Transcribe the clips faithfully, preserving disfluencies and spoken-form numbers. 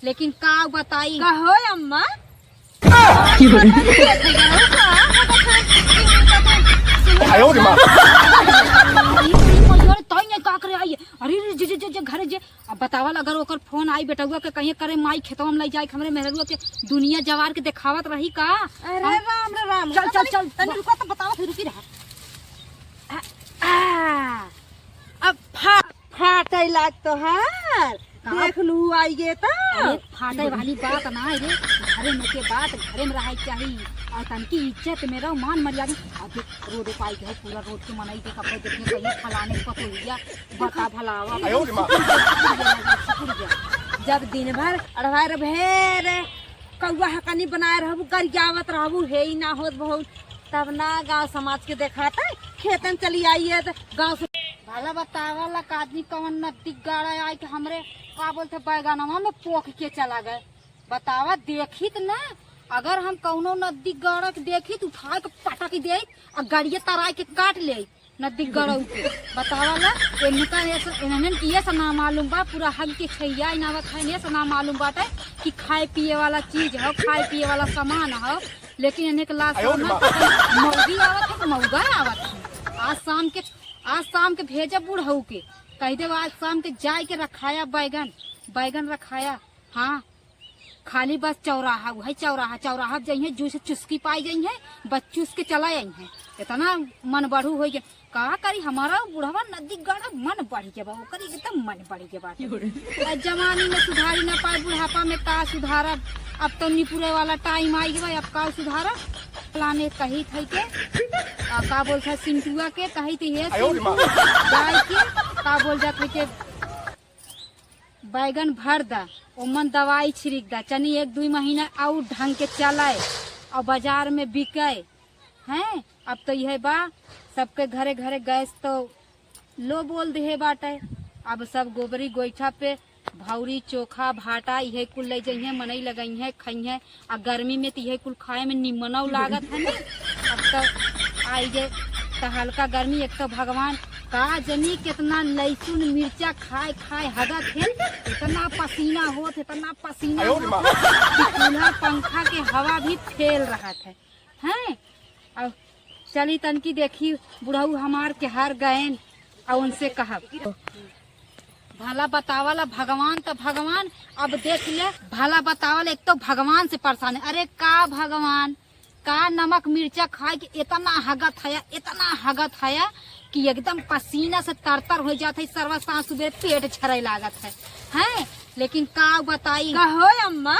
लेकिन का बताई? कहो अम्मा। की बोले? आयो रे माँ। ई, ई, ई, तोई नहीं का करे आई? अरे रे, जे, जे, जे, जे, घरे जे। अब बतावल, अगर ओकर फोन आई बेटउआ के, कहिए करे माई खेतवा में लइ जाए, हमरे मेहरुआ के दुनिया जवार के देखावत रही का? अरे हाँ? राम रे राम। चल, चल, चल। तनी रुको तो बताओ, फिर रुकी रहा। आ, आ, अब फा-, फाटे लाग तोहार। का? देख लू आई गे तो। अरे, फाटे वाली बात ना है रे, घरे में के बात घरे में रहे के चाही। और तनकी इज्जत में रहो, मान मर्यादा। अब देख, रोड पे आई गए, पूरा रोड के मनई देख, अब देख, कहिए फलाने को तो हुआ, बता भला आवा। आयो रे माँ। जब दिन भर अड़वार भेरे कौआ हकनी बनाए रहबू, गरियावत रहबू, हे ही ना होत बहुत, तब ना गाँव समाज के देखाता। खेतन चली आई है तो गाँव से भला बतावा ला का आदमी कवन नद्दी गाड़ा आए के हमरे का बोलते बैगनवा में पोख के चला गए। बतावा, देखित ना, अगर हम कौनो नद्दी गाड़ा के देखित, उठा के पटक दे और गड़िया तराई के काट ले। नदी गड़ऊ के बतावा ला, इनका ये स-, इन्हन के ये स ना मालूम बा, पूरा हग के छैया इनावत है, ये स ना मालूम बाटे कि खाए पिए वाला चीज हो, खाए पिए वाला सामान हो, लेकिन इन्हें के लाज आयो रे शरम माँ। ना, मौगी आवत है, मौगा आवत है। आज शाम के, आज शाम के भेजा बुढ़ऊ के, कह दे आज शाम के जाए के रखाया बैगन, बैगन रखाया। हाँ, खाली बस चौराहा, वही चौराहा, चौराहा पे जइहे, जूस चुस्की पाई जइहे, बस चुस के चला अइहे। इतना मन बढ़ू होइ गया, का करी हमारा बुढ़वा नदी गड़ा मन बढ़ गया बा, ओकर एकदम मन बढ़ गया बाटे। आ जवानी में सुधारी ना पाए, बुढ़ापा में का सुधारब? अब तो निपुरे वाला टाइम आई गया, अब का सुधारब? फलाने कही थे के, आ, का बोलता है, सिंटुआ के कही थे, ये आयो रे माँ। सिंटू गाय के, का बोल जात है के, बैगन भर दा, ओमन दवाई छिड़क दा, चनी एक दुई महीना और ढंग के चले और बाजार में बिके। हैं, अब तो यह बा, सबके घरे घरे गैस तो लो बोल देहे बाटे। अब सब गोबरी गोइठा पे भौरी, चोखा, भाटा, इहे कुल ले जइहे, मनई लगइहे, खइहे। आ गर्मी में त इहे कुल खाए में निमनौ लागत है ना। अब तो आई जे त हल्का गर्मी, एक तो भगवान का जनी कितना लहसुन मिर्चा खाए खाए हगत है, इतना पसीना होत, इतना पसीना आयो रे होत माँ। है कि कूलर पंखा के हवा भी फेल रहत है, हैं? अब चली तनकी देखी बुढ़ऊ हमार के हर गएन, और उनसे कहब। भला बतावल भगवान त भगवान, अब देख ले, भला बतावल, एक तो भगवान से परेशान है। अरे का भगवान, का नमक मिर्चा खाए के इतना हगत है, इतना हगत है कि एकदम पसीना से तरतर हो जात है, सरवा सांस सुबह पेट झरे लागत है, हैं? लेकिन का बताई? कहो अम्मा।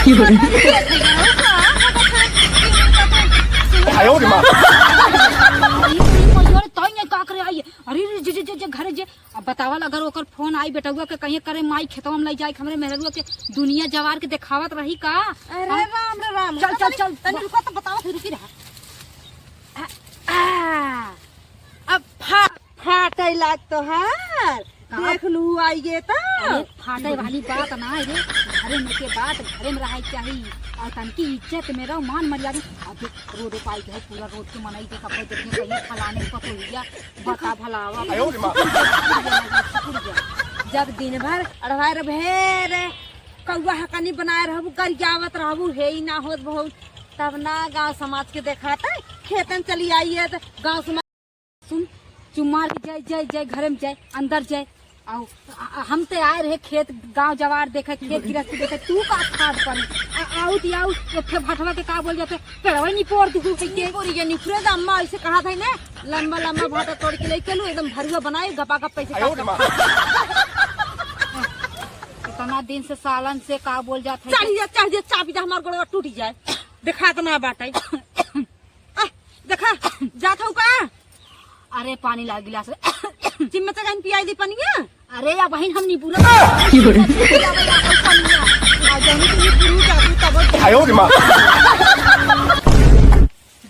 की बोले? आयो रे माँ। ई, ई, ई, अरे, तोई नहीं का करे आई? अरे, रे, जे, जे, जे, जे, घरे जे। अब बतावल, अगर ओकर फोन आई बेटउआ के, कहिए करे माई खेतवा में लइ जाए, हमरे मेहरुआ के दुनिया जवार के देखावत रही का? अरे हाँ? राम रे राम। चल, चल, तनी, चल। तनी रुको तो बताओ, फिर रुकी रहा। आ, आ, अब फा-, फाटे लाग तोहार। का? देख लू आई गे त। अरे, फाटे वाली बात ना है रे, घरे में के बात घरे में रहे के चाही। और तनकी इज्जत में रहो, मान मर्यादा। अब देख, रोड पे आई गए, पूरा रोड के मनई देख, अब देखे कहीं फलाने को तो हुआ, बता भला आवा। आयो रे माँ। जब दिन भर अड़वार भेरे कौआ हकनी बनाए रहबू, गरियावत रहबू, हे ही ना होत बहुत, तब ना गाँव समाज के देखाता। खेतन चली आई है तो गाँव समाज सुन, चुम्मार के जाए, जाए, जाए, घरे में जाए, अंदर जाए। आओ, आ, आ, हम ते आए रहे खेत, गाँव जवार देखे, खेत गिरस्ती देखे, तू का खाद पानी? आ, आउत, आउत, एक ठे भटवा के का बोल जाते, पेड़वा निपोर दू के। निपोरी के निपुरे दा अम्मा, ऐसे कहा था ना, लंबा, लंबा भाटा तोड़ के लेके लू, एकदम भरुआ बनाए, गपा गप पैसे आयो रे माँ। इतना दिन से सालन से का बोल जात है? चढ़ जा, चढ़ जा, चाबी दा हमार गोड़वा टूट जाए, देखात ना बाटे। आ, देखा, जात हऊ का? अरे, पानी ला गिलास। चिम्मच से कहीं पियाई दी पनिया। अरे, या बहिन, हम नहीं बोलत। की बोले? आ, जौनी तुम नहीं बोलू जातू, तब आयो रे माँ।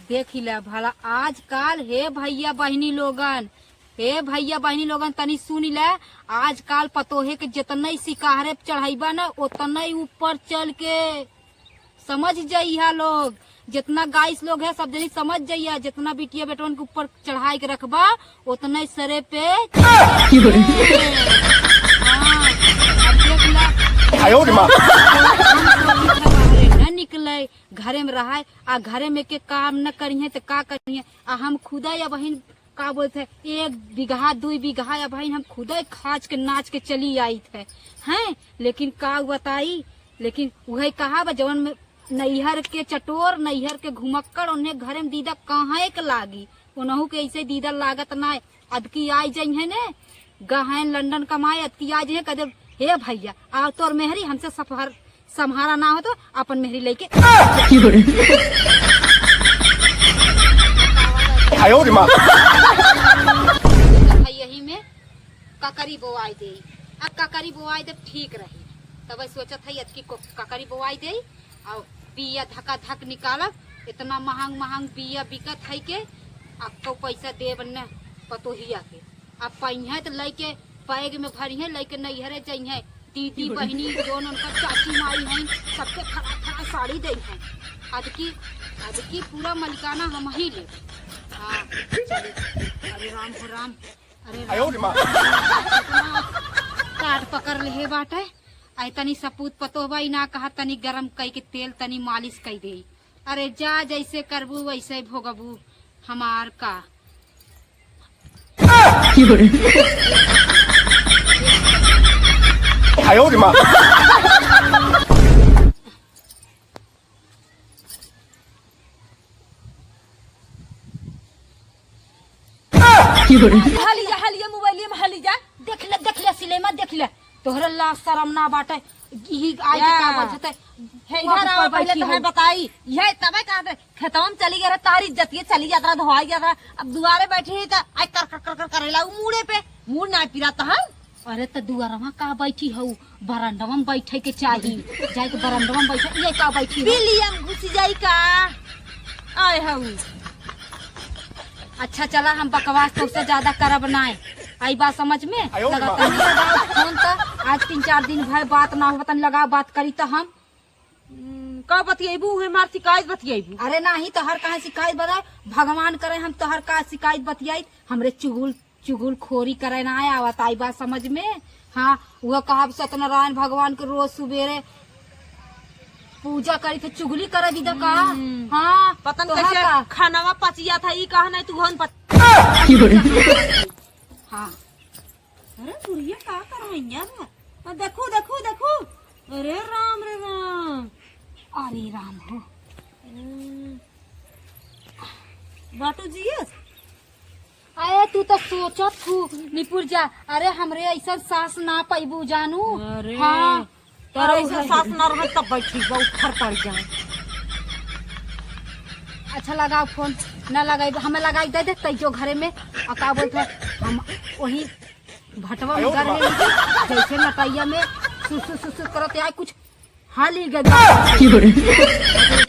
देखी ले भला, आजकल, हे भैया बहिनी लोगन, हे भैया बहिनी लोगन, तनी सुन ले, आजकल पतोहे के जितना ही सिकाहरे चढ़ाई बा ना, उतना ही ऊपर चल के समझ जइहा लोग, जितना गाइस लोग है, सब जनी समझ जइहा, जितना बिटिया बेटवन के ऊपर चढ़ाई के रखबा, उतना ही सरे पे। की बोले? हाँ, अब देख ला, आयो रे माँ। हम सोचित है बाहरे न निकले, घरे में रहे, आ घरे में के काम न करिहे त का करिहे? आ हम खुदा या बहिन का बोलत है, एक बीघा, दुई बीघा या बहिन हम खुदा खाच के नाच के चली आइत है, हैं? लेकिन का बताई, लेकिन उहे कहा बा, जवन में नैहर के चटोर, नैहर के घुमक्कड़, उन्हें घरे में दीदा काहे के लागी? उनहू के ऐसे दीदा लागत नाय। अदकी आई जइहें ने, गहें लंदन कमाए, अदकी आई जइहें, कह दे, "हे भैया, आ तोर मेहरी हमसे सफर, सम्हारा ना हो तो अपन मेहरी लेके।" आयो रे माँ। यही में ककरी बोआई देई। अब ककरी बोआई देब ठीक रही। तब सोचत है अतकी को-, ककरी बोआई देई और बिया धका धक निकालब। इतना महंग महंग बिया बिकत है के अब तो पैसा देब न पतोहिया के। अब पइहें तो लइके बैग में भरिहें, लइके नैहरे जइहें। दीदी बहिनी जोन उनकर चाची माई हैं, सबके खड़ा खड़ा साड़ी देइहें। अदकी, अदकी पूरा मलिकाना हम ही लेब। हाँ, चली। अरे राम हो राम। अरे आयो रे माँ। काट पकड़ लेहे बाटे। आई तनी सपूत पतोह बा, ई ना कहा तनी गरम कई के तेल तनी मालिश कई दे। अरे जा, जैसे करबू वैसे भोगबू, हमार का। आयो रे माँ। हाली जा, हाली जा, मोबाइल में हाली जा। देख ले, देख ले, सिनेमा देख ले। तोहरे लाज शरम ना बाटे। ई आइ के का या। बजते? हे, इधर आवा, पहिले तो हमें बताई। यह तबे कहा थे, खेतवा में चली गए रहे, तारी जतिये चली जात रहा, धोआई जात रहा। अब दुआरे बैठी है तो आई कर, कर, कर, कर करेला, उ मूड़े पे, मूड़ ना पिरात है। अरे, त दुआरवा का बैठी हऊ? बरंडवा में बैठे के चाही। जाए के बरंडवा में बैठे, ये का बैठी हऊ? बिलिया में घुस जाई का? आए हऊ। अच्छा, चला, हम बकवास तोसे ज्यादा करब नाय। आई बात समझ में? आयो रे लगा माँ। तनी लगाओ फोन त, आज तीन चार दिन भर बात ना हो, तनी लगाओ बात करी त हम। हम्म, का बतियाइबू? उहे मार शिकायत बतियाइबू। अरे नाही, तोहर काहे शिकायत बताए? भगवान करे हम तोहर का शिकायत बतियाई? हमरे चुगुल चुगलखोरी करे ना आवत, आई बात समझ में? हाँ, वह कहब सत्यनारायण भगवान के रोज सुबेरे पूजा करी थे, चुगली करे दीदा का? हम्म। हाँ, पता न तोहार कैसे का? खानावा पचिया था, ई कहा नहीं तू घन पच- हाँ। अरे बुढ़िया का करवैया बा? आ, देखो, देखो, देखो। अरे राम रे राम। अरे राम हो। हम्म। बाटू जियस? अरे, तू तो सोचत हू, निपुर जा। अरे, हमरे ऐसन सास ना पैबू, जानू। अरे, हाँ। तोरा अरे, ऐसन सास ना रहे, तब बैठी बा, उखर पड़ जाए। अच्छा, लगाओ फोन। ना लगाई, हमें लगाई दे दे, तै जो घरे में। आ, का बोलत है, हम वही भटवा में घर में, जैसे नटैया में सुसु, सुसु करत आए, कुछ हाली गए। की बोले?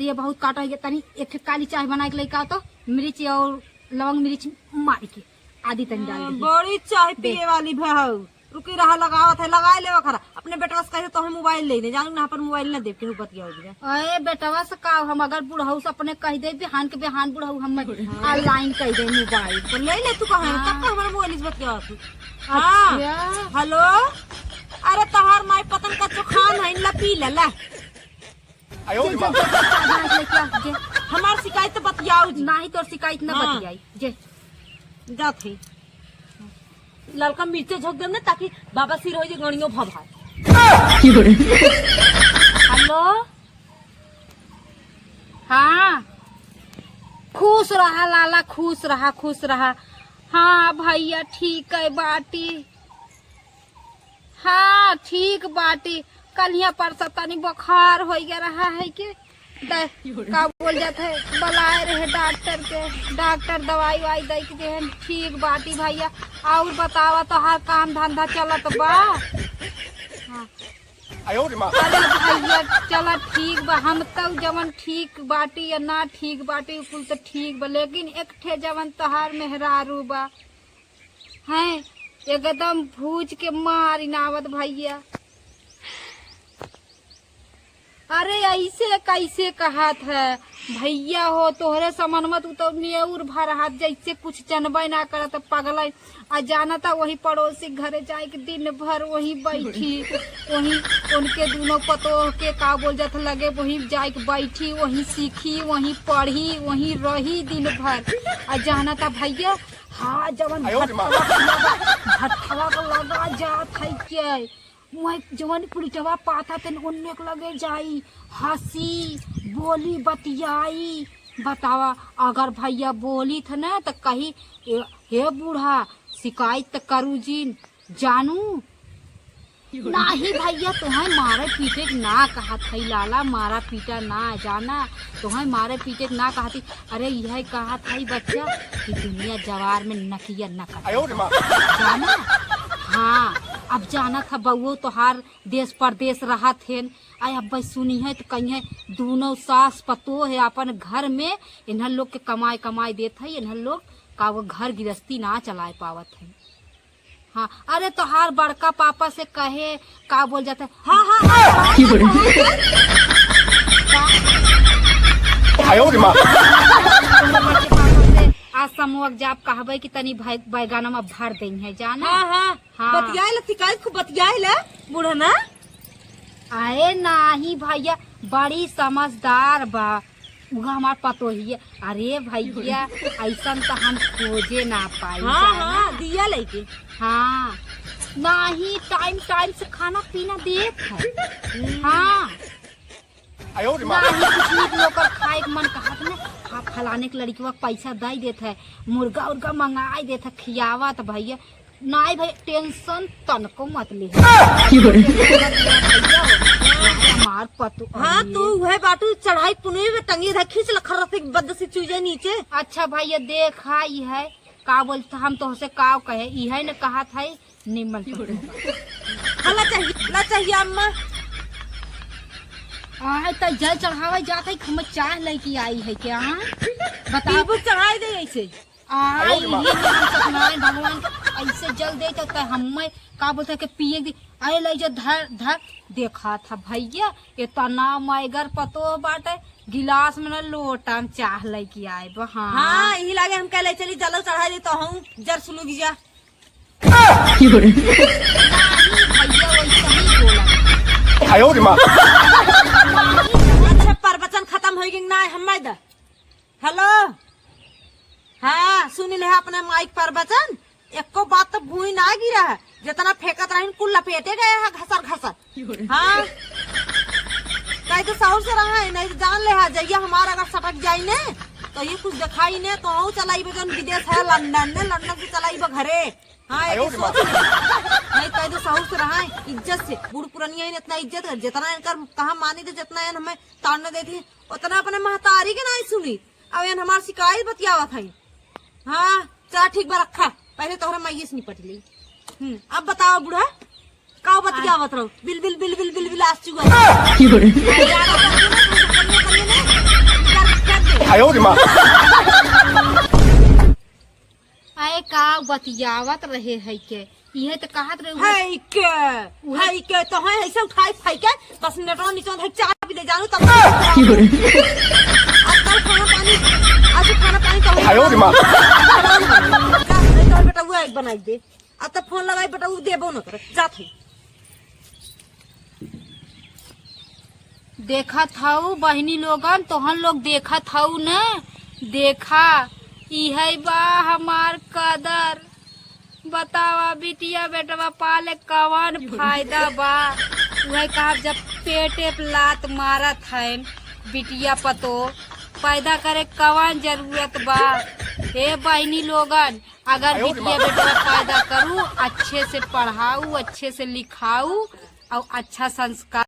ये बहुत काटा है, तनी एक ठे काली चाय बना के लेके आओ तो, मिर्च और लवंग मिर्च मार के आदि तनी डाल हाँ, दे। बड़ी चाय दे। पिए वाली भाव। रुकी रहा, लगावत है, लगाए लेवा खरा। अपने बेटवा से कहे तो हमें मोबाइल ले ने, जानू ना अपन मोबाइल ना देब, केहू बतियाओ बिना। अरे बेटवा से का, हम अगर बुढ़ऊ से अपने कह दे, बिहान के बिहान बुढ़ऊ हम हाँ। ऑनलाइन कह दे मोबाइल। तो ले ले तू कहाँ है? हाँ। कब का हमारे मोबाइल से बतियावत हूँ? हाँ। अच्छा। हेलो, अरे तोहार माई पतन का चोखान है, ला पी ले, ला। आयो रे माँ। जा, जा, जा, जा, जा, लेके आ, जे। हमार शिकायत तो बतियाओ जी। नाही तोर शिकायत न हाँ। बतियाई, जे। जात है। ललका मिर्चे झोंक देम ना, ताकि बाबा सिर हो जे गणियो भभाए। हेलो। हाँ। खुश रहा लाला, खुश रहा, खुश रहा। हाँ भैया, ठीक है बाटी। हाँ, ठीक बाटी। कल हियाँ परसा तनी बुखार होइ गया रहा है कि द-, का बोल जात है, बुलाए रहे डॉक्टर के, डॉक्टर दवाई वाई दे के देहन, ठीक बाटी भैया। और बतावा, तोहार काम धंधा चलत बा? हाँ। आयो रे माँ। अरे भैया, चला ठीक बा, हम तो जवन ठीक बाटी या ना ठीक बाटी, उ कुल तो ठीक बा, लेकिन एक ठे जवन तोहार मेहरारू बा, हैं, एकदम भूज के मारिन आवत भैया। अरे ऐसे कैसे कहत है, भइया हो, तोहरे समनवा तू तो नेउर भर हाथ, जइसे कुछ जनबे ना करत, पगलइ। आ जानता, वही पड़ोसी घरे जाइके दिन भर वही बैठी, वही उनके दुनो पतोह के का बोल जात लगे, वही जाइके बैठी, वही सीखी, वही पढ़ी, वही रही दिन भर। आ जानता भइया, हाँ, जवन आयो रे माँ। भट्ठवा के लगा, भट्ठवा के लगा जात है के, वही जवन पिरिटवा पाता तेन उन्ने के लगे जाई, हँसी, बोली, बतियाई। बतावा, अगर भइया बोली थ ना त कही, "ए, हे बूढ़ा, शिकायत त करू जिन, जानू।" नाही भइया, तोहइ मारे पीटे के ना कहत हई लाला, मारा पीटा ना जाना, तोहइ मारे पीटे के ना कहत हई। अरे इहइ कहत हई बच्चा कि दुनिया जवार में नकिया न कटे। आयो रे माँ। जाना? हाँ, अब जानत ह बउओ तोहार देश परदेश रहत हेन, आ अब सुनिहइ त कहिहइ दुनो सास पतोह है अपन घर में, इन्हन लोग के कमाई कमाई देत हई, इन्हन लोग का वो घर गृहस्थी ना चलाए पावत हई। हाँ, अरे तोहार बड़का पापा से कहे, का बोल जात है? हाँ, हाँ, हाँ, हाँ, हाँ, हाँ। आयो रे माँ। बड़के पापा से आज समूह जाप कहबे कि तनी भै-, बैगनमा भर देइहै, जाना? हाँ, हाँ। हाँ। बतियाए ला, शिकायत खूब बतियाए ला, बूढ़ा ना? अरे नाही भइया, बड़ी समझदार बा। उगा हमार पतोहिया। अरे भइया, अइसन त हम खोजे ना पाई, हाँ, जाना? हाँ, दिया लइके। हाँ, नाही, टाइम, टाइम से खाना पीना देत है। हम्म। हाँ। आयो रे माँ। नाही, कुछ नीक नोकर खाए के मन कहत न, हाँ, फलाने के लड़िकवा के पैसा दइ देत है, मुर्गा उर्गा मंगाइ देत है, खियावत भइया। नाही भाई, टेंशन तनको मत ले। की बोले? हमार पतु-, हाँ, अरे। तू उहे बाटू, चढ़ाई पुनवे में टंगी रहे, खींच ल खर्रा से बद से चुई जाए नीचे। अच्छा भइया, देख, हाँ, ई है, का बोलत, हम तोहसे का कहे, ई है न कहत है, निमन पतु। हाँ, ला चाहिए, ला चाहिए अम्मा। आए त जल चढ़ावे जात है, हम चाह लेके आई है क्या? बताओ। पीबू चढ़ाई दे ऐसे। आ, अरे इही बाप। में हम सत्यनारायण भगवान के ऐसे जल दे तो, तो हमें का बोलते हैं कि पिए दी। अरे ले जा, धर, धर। देखा था भइया, इतना मैगर पतोह बाटे, गिलास में ना लोटा में चाह लेके आए बा। हाँ। हाँ, यही लागे हम कह ले चली, जलो चढ़ा दे तो हूँ, जर सुलुग जा। की बोले? नहीं भइया, वैसे ही बोला। आयो रे माँ। अच्छा, प्रवचन खत्म होई कि ना, हमें द। हेलो, हाँ, सुन ले अपने माइक पर वचन, एको बात तो भूई ना गिरा है, जितना फेंकत रहिन कुल लपेटे गए है घसर घसर। हाँ, कह तो सहूर से रहा है, नहीं तो जान ले है, जइया हमार अगर सटक जाई ने, तो ये कुछ दिखाई ने, तो हूँ चलाई बजन विदेश है, लंदन ने, लंदन से चलाई बा घरे। हाँ, आयो ये रे सोच माँ। ले। नहीं कह दो सहूर से रहा है, इज्जत से, बूढ़ पुरनिया ने इतना इज्जत कर, जितना इनकर कहा मानी थे, जितना इन हमें ताड़ना देती, उतना अपने महतारी के नहीं सुनी। अब एन हमार शिकायत बतियावत है। हाँ, चला ठीक बा, रखा, पहले तोहरा माइये से निपट ली। हम्म, अब बताओ बूढ़ा, का बतियावत रहो? बिल, बिल, बिल, बिल, बिल, बिल, आज चुआ। की बोले? आयो रे माँ। अरे का बतियावत रहे है के? इहे त कहत रहे उहे। है के, उहे। है के, तो है ऐसे उठाई फाई के, बस नेटवा नीचे है, चाय भी दे जानू तब। की बोले? आजकल खाना पानी, आज खाना पानी तो आयो रे माँ। जा, नहीं तो बेटा वो एक बनाई दे। अब तो फोन लगाई बेटा वो देबो न करे, जात है। देखत हऊ बहिनी लोगन, तोहन लोग देखत हऊ न, देखा, इहै बा हमार कदर। बतावा, बिटिया बेटवा पाले कवन फायदा बा? उहै कहब, जब पेटे पे लात मारत हन बिटिया पतो, पैदा करे कवन जरूरत बा? हे बहिनी लोगन, अगर आयो रे बिटिया माँ। बेटवा पैदा करू, अच्छे से पढ़ाऊ, अच्छे से लिखाऊ और अच्छा संस्कार